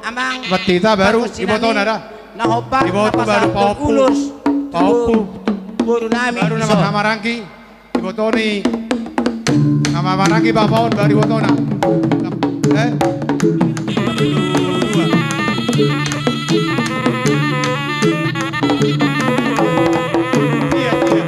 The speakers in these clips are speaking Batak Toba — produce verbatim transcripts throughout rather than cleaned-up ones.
Amang, buat hita baru, iboto na da. Na hombar, iboto na baru pasahat paompu. Ulos, paompu. Boru nami, baru nama hamaranggi. Iboto ni nama hamaranggi, bapa on baru ibotona. Eh? Iya, iya, iya.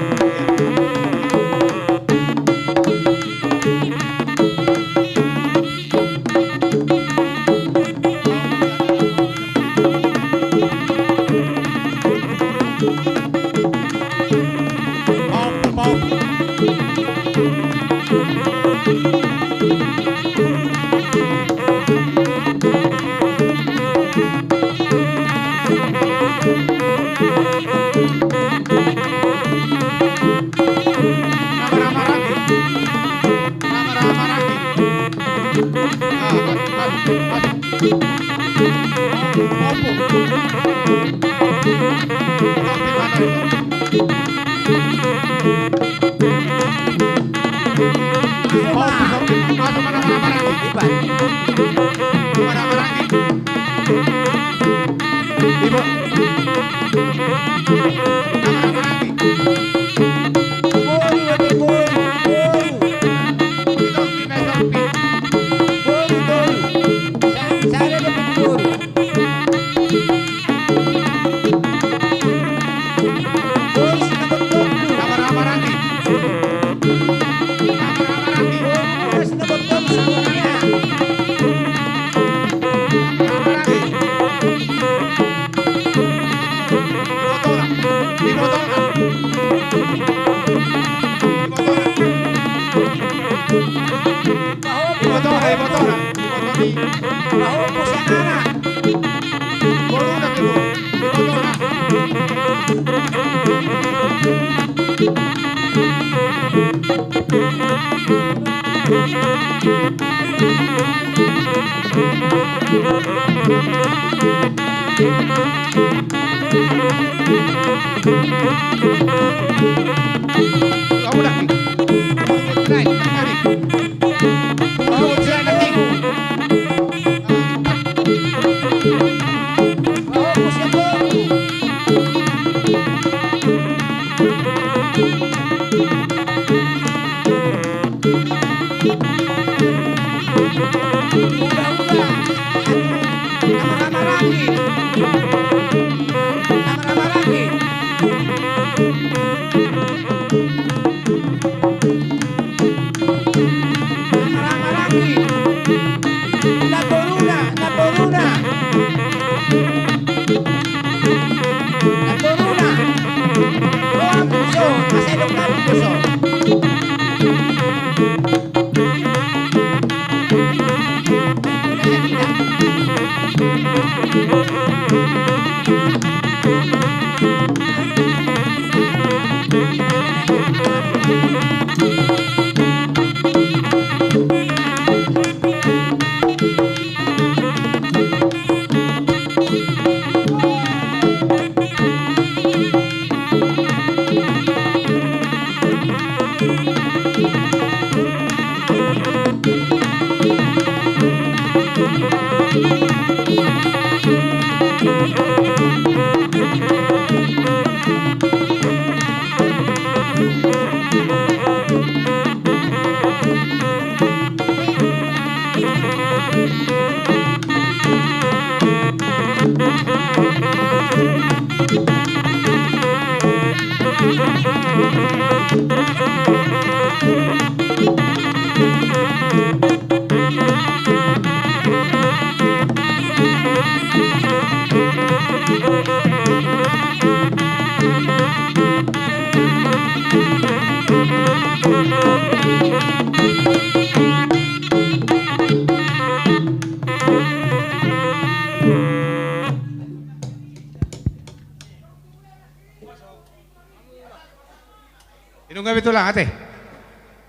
Inong gabe tulang ate.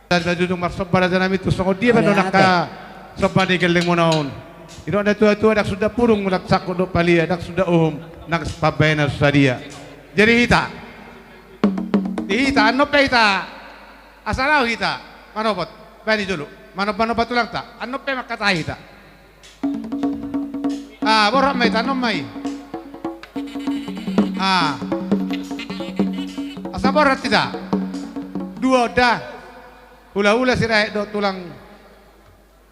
Tanda duduk marsomba raja nami tu songon dia banon angka somba ni gellengmuna on. Inong na tua-tua dang suda purung mulak sangkut dohot palia dang suda uhum nang pambahenan sadia. Jadi hita di hita annon pe hita asa laho hita manopot. Bani jolo manomba-nomba tulangta annon pe mangkatai hita. Ah, borhat ma i, tanom ma i. Ah. Asa borhat hita. Dua da. Hulahula Sirait dohot tulang.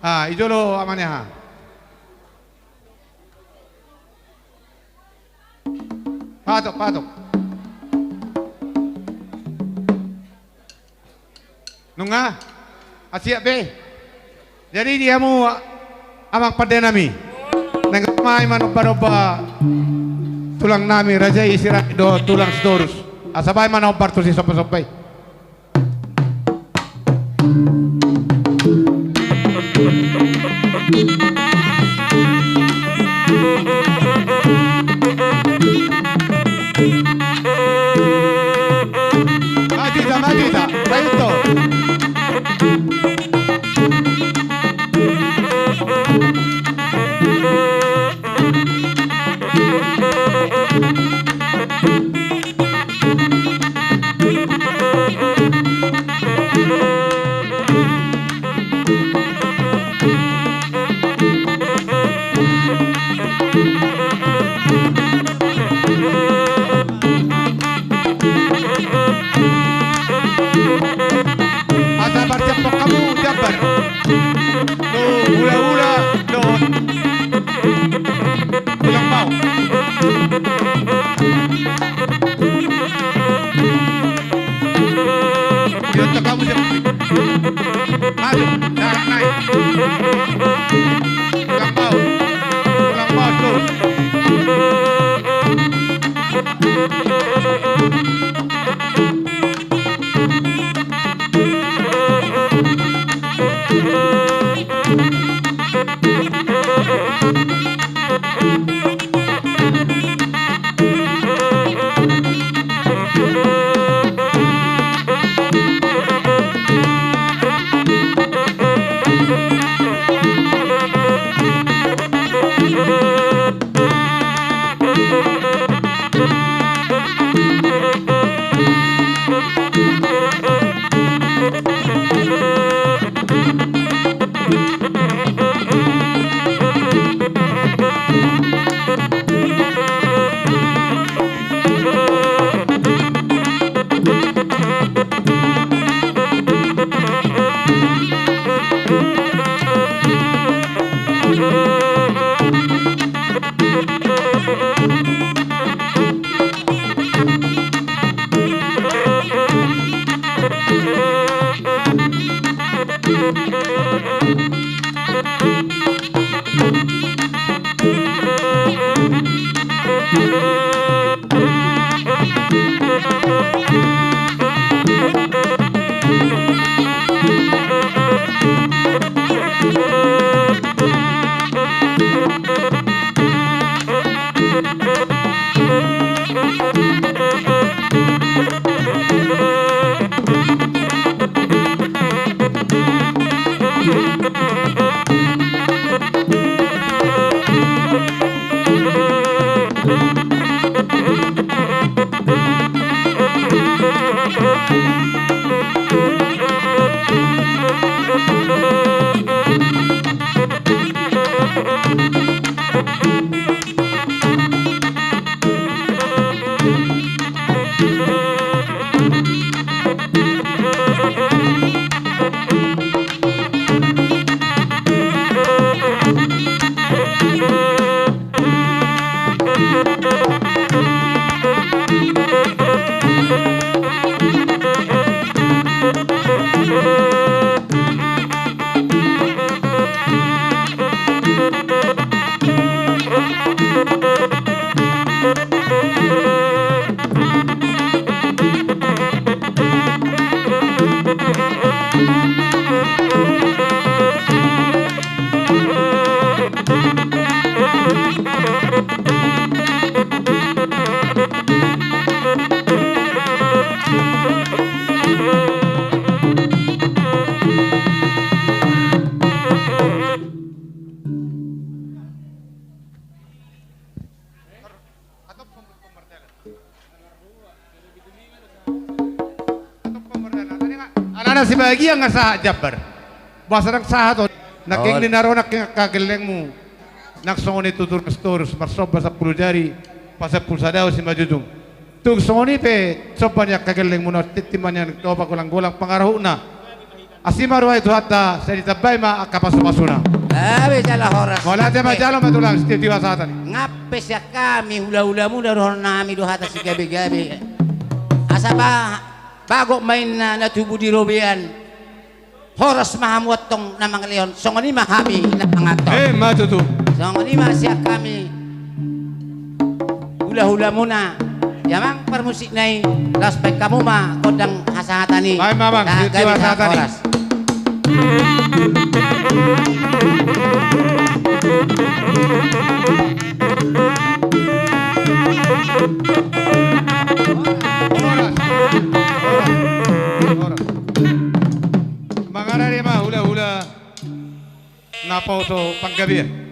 Ah, i jolo amane ha. Patok, patok. Nunga? Siap be. Jadi di hamu amang pande nami. Naeng ma i manomba-nomba tulang nami raja i Sirait dohot tulang Sitorus. Asa baen ma na hombar tu si somba-somba i. Maju ita, maju ita, maju ita. Asa parsiapon hamu jambar. Tu hulahula dohot tulang bao. Diantar hamu siap. Maju, jarak naik. Tulang bao. Tulang bao, tuh. Alana sebagian nga sahat jambar. Boasa ndang sahat on? Nangkin ni na ro nangkin angka gellengmu. Nang songon i tutur Nestorus, marsomba sampulu jari, pasampulu sada simanjujung. Tung songon i pe somba ni angka gellengmuna, tintin ma nian dohot panggolang-golang pangarahutna. Asi ma roha ni Tuhanta, sai ditambai ma angka pasu-pasuna. Gabe jala horas. Mauliate ma jalo ma tulang, sitio-tio hasahatan i. Ngampe sian hami hula-hulamuna dohonon nami do hata sigabe-gabe. Asa ba, bagot ma inna na tubu di robean. Horas ma hamu antong na mangalehon, songon i ma hami na manganton. Eh, ma tutu. Songon i ma sian hami hula-hulamuna. Ia amang parmusikna i, laos baen hamu ma gondang hasahatan i. Baen ma amang, sitio-tio hasahatan i. Horas. Horas. Horas. Mangarade ma hula-hula na poso panggabean.